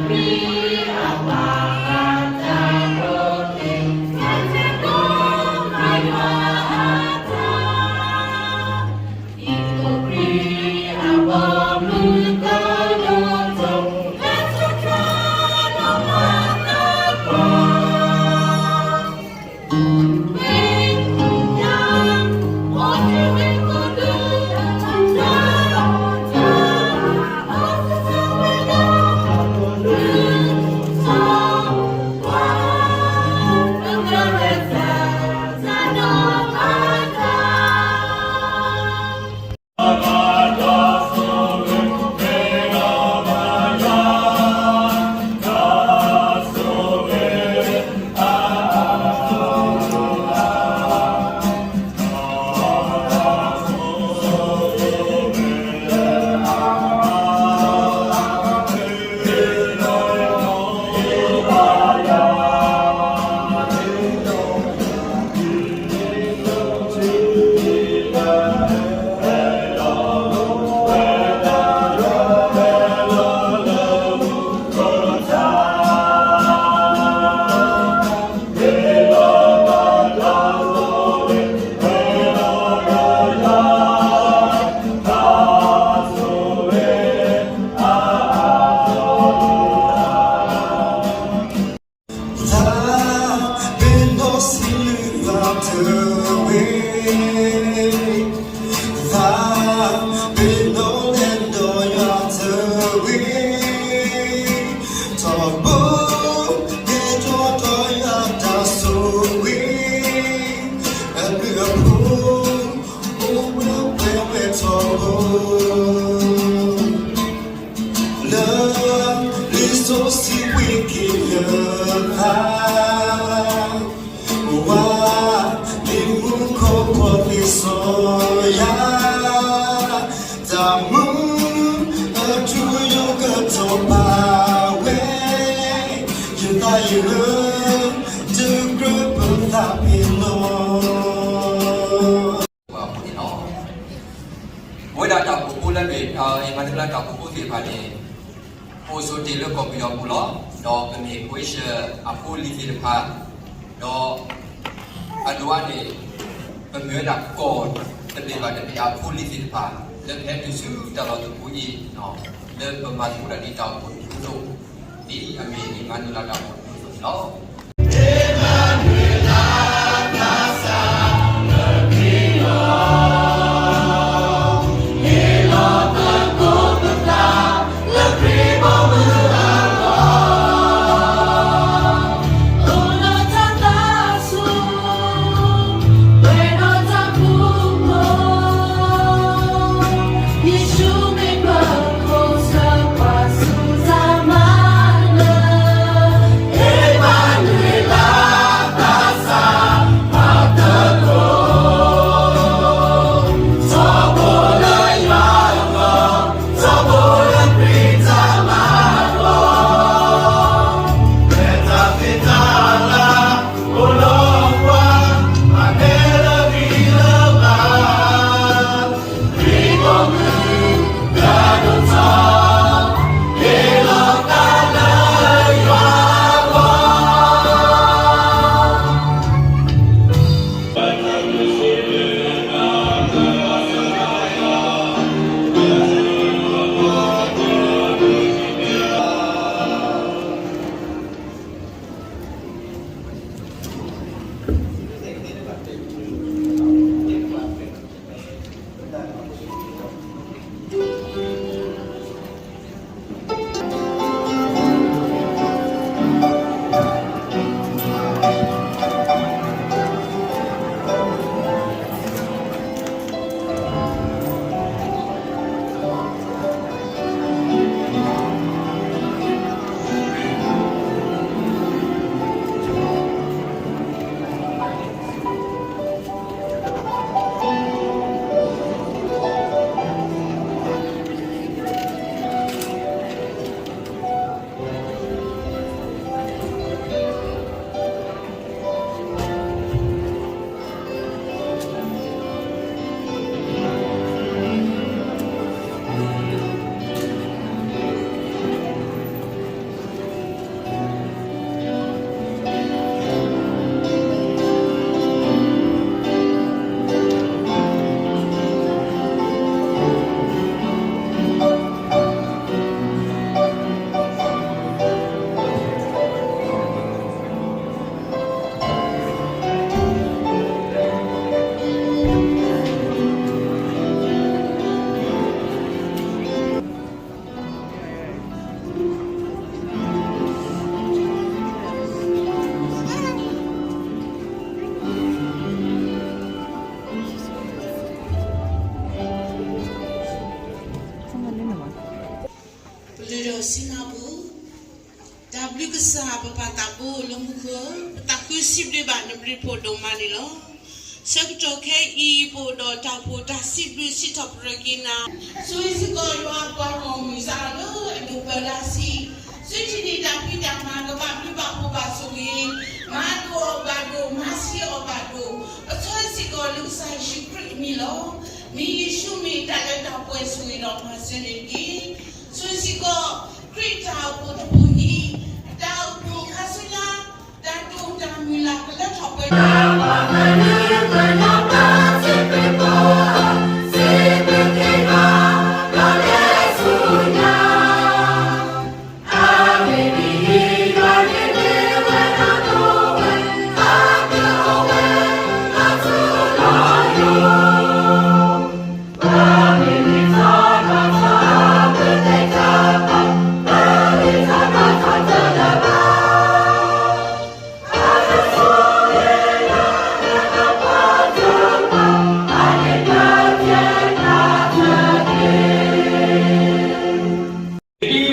သးပ့ၤနီၣ်စံးဘျုးယွၤတဝ့ၢ်, သးပ့ၤနီၣ်လဲၤဒီးယွၤတဝ့ၢ်, ထီဘိကဲထီၣ်ဒီးယွၤတၢ်ဆိၣ်ဂ့ၤ, အဘျုးအဖှိၣ်အိၣ်ဝဲပှဲၤဝဲထီဘိ လၢလံာ်စီဆှံဝံၤက့ၤလၢသး, ဝၤလံာ်မူခိၣ်ဖိသ့စီယၤ, တၢ်မူအထူအယိာ်ကထီၣ်ဘၣ်ဝဲ, ယသးယဂၢၢ် တကြၢးပသးပ့ၤနီၣ် ပဝဲဒၣ်တၢ်အိၣ်ဖှိၣ်ဖိလၢမ့ၢ် အ့မၤနူၤအ့လးတၢ်အိၣ်ဖှိၣ်ဖိသ့ၣ်တဖၣ်န့ၣ် အိၣ်ဆိးတ့ၢ်လၢကီၢ်ပယီၤပူၤလီၤ. ဒီးပမ့ၢ် Croatia အဖိအလံၤသ့ၣ်တဖၣ်, ဒီးအဒိၣ်အါန့ၣ် ပမ့ၢ်ဝဲဒၣ်ကီၢ်တဘ့ၣ်ဘၣ်တဘ့ၣ်အဖိအလံၤသ့ၣ်တဖၣ် လၢပဟဲတုၤဆူတၢ်လီၢ်တပူၤအံၤ လၢပမၤသကိးတၢ်ဒ်တၢ်အိၣ်ဖှိၣ်ဖိအသိး, ဒ်အမ့ၢ်အ့မၤနူၤအ့လးတၢ်အိၣ်ဖှိၣ်ဖိအသိးန့ၣ်လီၤ. ဒီးစံးဘျုးစံးဖှိၣ်, တၢ်ဘျုးကစၢ်ပပၢ်သးဘိလၢမူခိၣ်, ပသးခုစံးဘျုးဘၣ်နဘျုးဖှိၣ်ဒိၣ်မးန့ၣ်လီၤ. ဆၢကတီၢ်ခဲအံၤ ပအိၣ်ဒီးတၢ်အိၣ်ဖှိၣ်တၢ်စံးဘျုးစံးထီၣ်ပတြၢၤက့ၤနၤ, ဆိၣ်ဂ့ၤစ့ၢ်ကီးယွၤအပှၤဂီၢ်မုၢ်စးထီၣ်လၢအဒိၣ်ပၢတၢ်ဆံး, ဆူထံၣ်န့ၢ်တၢ်ဖံးတၢ်မၤကဘၣ်ဘျုးဘၣ်ဖှိၣ်ဘၣ်ဆိၣ်ဂ့ၤ, မၤဒိၣ်အီၤဘၣ်ဒိၣ်, မၤဆံးအီၤဘၣ်ဒိၣ်, ပဆိၣ်ဂ့ၤစ့ၢ်ကီးလၢကစၢ်ယ့ၣ်ၡူးခရံာ်အမံၤလီၤ. မ့ၢ်ယ့ၣ်ၡူးမ့ၢ်တၢ်လၢတၢ်ပှဲၤဆိၣ်ဂ့ၤဒီးမၤစၢၤန့ၣ်တက့ၢ်. ဆိၣ်ဂ့ၤစ့ၢ်ကီး ခရံာ်တၢ်အိၣ်ဖှိၣ်တဖုအံၤ, တၢ်အိၣ်ဖှိၣ်ခါဆူညါ, တၢ်တိာ်တၢ်မုၢ်လၢ်ကလၢထီၣ်ပှဲၤ ဒ်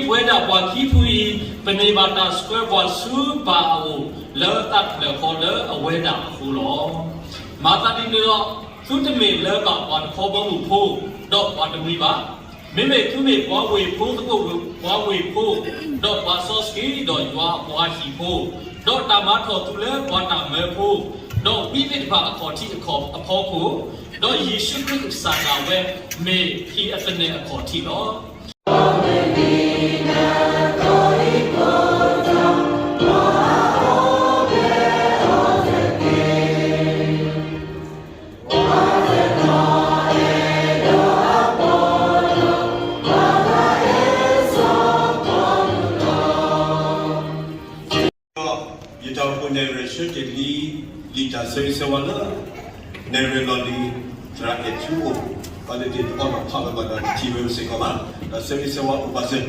ပဝဲဒၣ်ပှၤခံဖုအံၤ, ပန့ၢ်ဘၣ်တၢ်ဆှၢပှၤဆူပၢ်အအိၣ် လၢသးတဖျၢၣ်ဃီလၢအဝဲဒၣ်အဃိလီၤ. မၤသးဒ်န့ၣ်ဒီး, သုတမ့ၢ်လၢဘၣ်ပှၤတခီဘီမုၢ်ဖိ, ဒီးပှၤတမှံဘၣ်. မ့မ့ၢ်သုမ့ၢ်ပှၤဝ့ၢ်ဖိသကိးပှၤဝ့ၢ်ဖိ, ဒီးပှၤစီဆှံ, ဒီးယွၤအပှၤဟံၣ်ဖိ, ဒီးတၢ်မၤထီၣ်သုလၢပှၤတၢ်မၢဖိ, ဒီးဝံသ့ၣ်တဖၣ်အခီၣ်ထံးအဖီခိၣ်, ဒီးယ့ၣ်ၡူးခရံာ်ကစၢ်ဒၣ်ဝဲ မ့ၢ်ဟံၣ်အသနၢၣ်အခီၣ်ထံးလီၤ. ယတၢ်အိၣ်ဖှိၣ်နဲၣ်ရွဲၣ်ဆၢတဲာ်လံ လံာ်တၢ်ဆၢဂ့ၤဆၢဝါလၢ နဲၣ်ရွဲၣ်လီၤလံ သရၣ်အဲၣ်ထူအိၣ်, ဘၣ်သ့ၣ်သ့ၣ်တအီၣ်ဘၣ်ဖးဝဲဘၣ်ဒီး တထံၣ်ဝဲစ့ၢ်ကီးဘၣ်, ဒီးဆၢဂ့ၤဆၢဝါအိၣ်ဘၣ်စၢၤ,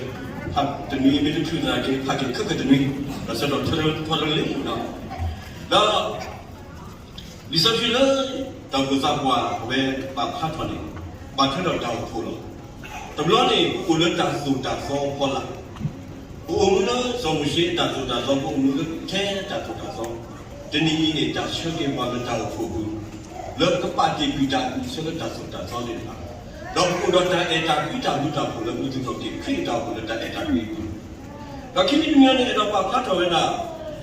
ဖးတနွံမ့ၢ်တချုးသနာ်က့ ဖးက့ၤခဲကတနွံ, ဒီးဆၢထီၣ်ထီထီလံလီၤ. ဒီး လံာ်စီဆှံလၢ တၢ်အိၣ်ဖှိၣ်သးပှၢ်အဝဲပာ်ဖျါထီၣ်န့ၣ် ဘၣ်ထွဲဒီးတၢ်အိၣ်ဖှိၣ်လီၤ. တဘျီန့ၣ် ပအိၣ်လၢတၢ်သိၣ်တၢ်သီအဖီလာ်, ပအိၣ်မူလၢစီၤမိၤၡ့အတၢ်သိၣ်တၢ်သီ, ပအိၣ်မူလၢထဲတၢ်သိၣ်တၢ်သီ, တနံၤအံၤန့ၣ် တၢ်ဆှၢက့ၤပှၤလၢတၢ်အိၣ်ဖှိၣ်အပူၤ, လၢကပာ်တ့ၢ်ကွံာ်တၢ်အုၣ်ဆၢလၢတၢ်သိၣ်တၢ်သီသ့ၣ်တဖၣ်, ဒီးပအိၣ်ဒီးတၢ်အဲၣ်တၢ်ကွံတၢ်ဘျုးတၢ်ဖှိၣ်လၢမူသူၣ်ထီၣ်က့ၤခရံာ်အတၢ်အိၣ်ဖှိၣ်လၢတၢ်အဲၣ်တၢ်ကွံအပူၤ, ဒီးခံမံၤတမံၤန့ၣ် အဲၣ်ဒိးပာ်ဖျါထီၣ်ဝဲဒၣ်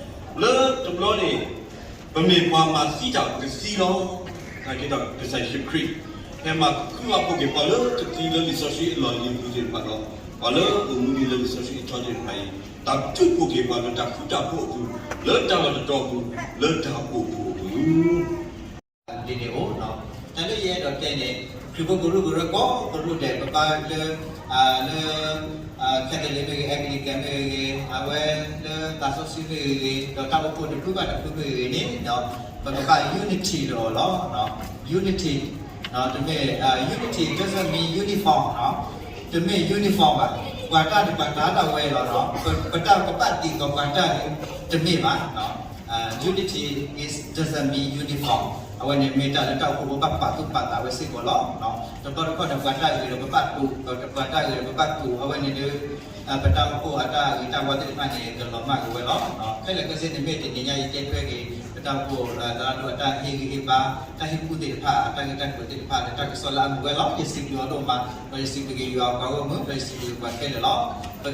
လၢတဘျီန့ၣ် ပမ့ၢ်ပှၤမၤသံတၢ်ပကသံလီၤ. နာ်က့ဒီးကစၢ်ယ့ၣ်ၡူးခရံာ် ဟဲမၤဃုာ်အီၣ်ပှၤက့ၤ ပှၤလၢတသံလၢလံာ်စီဆှံအလီၢ်လံၤအပူၤသ့ၣ်တဖၣ်ဒီး ပှၤလၢအိၣ်မူဒံးလၢလံာ်စီဆှံအထီသ့ၣ်တဖၣ်အံၤ တၢ်ထုးဖှိၣ်က့ၤပှၤလၢတၢ်ဃူတၢ်ဖိးအပူၤ, လၢတၢ်လီၢ်တတီၤအပူၤ, လၢတၢ်အိၣ်ဖှိၣ်အပူၤ ဒ်န့ၣ်အိၣ်, တၢ်လၢယအဲၣ်ဒိးတဲန့ၣ် ခရံာ်ဖိကရူၢ်ကရၢကိးကရူၢ်ဒဲး ပဘၣ်လၢ လၢ Catholic မ့ၢ်ဂ့ၤ, Anglican မ့ၢ်ဂ့ၤ, အဝဲလၢသးစီဆှံမ့ၢ်ဂ့ၤ, ဒီးတၢ်အိၣ်ဖှိၣ်တဖုဘၣ်တဖုမ့ၢ်ဂ့ၤန့ၣ် ပကဘၣ် unity လီၤလီၤ. Unity, တမ့ၢ် unity doesn't mean uniform, တမ့ၢ် uniform ဘၣ်. ပှၤတၢ်န့ၣ် ပှၤတၢ်ဒၣ်ဝဲလီၤ. ပတၢ်ကဘၣ်တံာ်ကီးပှၤတၢ်န့ၣ် တမ့ၢ်ဘၣ်. Unity is doesn't mean uniform. အဝဲန့ၣ်မ့ၢ်တၢ်လၢတၢ်အိၣ်ဖှိၣ်ဖိဘၣ်ပာ်သူၣ်ပာ်သး အဝဲစ့ၢ်ကီးလီၤ. တဘျီတခီၣ်န့ၣ် ပှၤတၢ်ဂ့ၤဒီးပဘၣ်တူၢ်, ပှၤတၢ်ဂ့ၤဒီးပဘၣ်တူၢ်, အဝဲန့ၣ်ဒီး ပတၢ်အိၣ်ဖှိၣ်အတၢ်ဂ့ၤတၢ်ဝါသ့ၣ်တဖၣ်န့ၣ် ကလီၤမၢ်က့ၤဝဲလီၤ. ခဲလၢာ်ခဲဆ့န့ၣ် မ့ၢ်တနံၤညါယတဲထွဲက့ၤ ပတၢ်အိၣ်ဖှိၣ်သရၣ်ဒိၣ်အတၢ်ဟ့ၣ်ဂံၢ်ဟ့ၣ်ဘါ, တၢ်ဟ့ၣ်ကူၣ်သ့ၣ်တဖၣ်, တၢ်ဂ့ၢ်တၢ်ကျိၤသ့ၣ်တဖၣ်လၢတၢ်ကစီၣ်လၢအမုာ်ဝဲလီၤ. ယစံးဘျုးအီၤဒိၣ်မး, ဒီးယစံးဘျုးက့ၤယွၤအပှၤဂီၢ်မုၢ်, ဒီးယစံးဘျုးက့ၤပှၤခဲလၢာ်လီၤ.